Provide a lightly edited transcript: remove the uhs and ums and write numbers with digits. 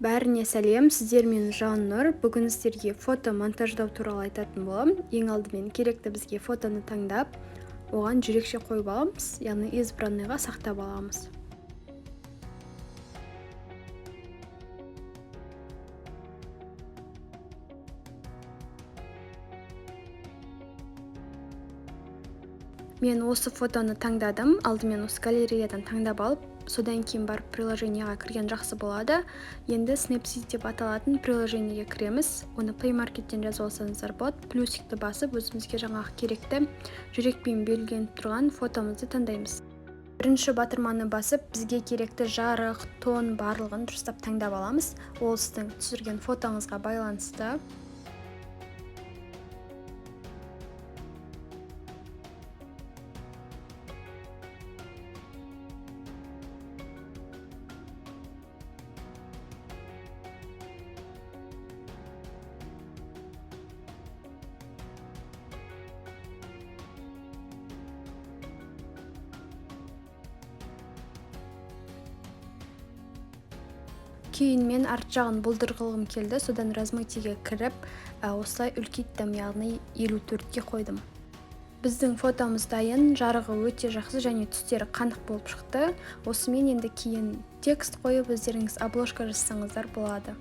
Бәріне сәлем! Сіздермен Жаннұр. Бүгін сіздерге фото монтаждау туралы айтатын боламын. Ең алдымен керекті бізге фотоны таңдап, оған жүрекше қойып аламыз, яғни избранный ға сақтап аламыз. Мен осы фотоны таңдадым. Алдымен осы галереядан таңдап алып, содан кейін барып приложение ға кірген жақсы болады. Енді Snapseed деп аталатын приложение ге кіреміз. Оны Play Markеттен жазып алсаңыздар болады. Плюсик ті басып, өзімізге жаңағы керекті жүрекпен белгіленіп тұрған фотомызды таңдаймыз. Бірінші батырманы басып, бізге керекті жарық, тон, барлығын дұрыстап таңдап аламыз. Ол сіздің түсірген фотоңызға байланысты. Кейін мен арт жағын бұлдыр қылғым келді, содан размытие ге кіріп, осылай үлкейттім, яғни 54-ке қойдым. Біздің фотомыз дайын. Жарығы өте жақсы және түстері қанық болып шықты. Осымен енді кейін текст қойып, өздеріңіз обложка жасасаңыздар болады.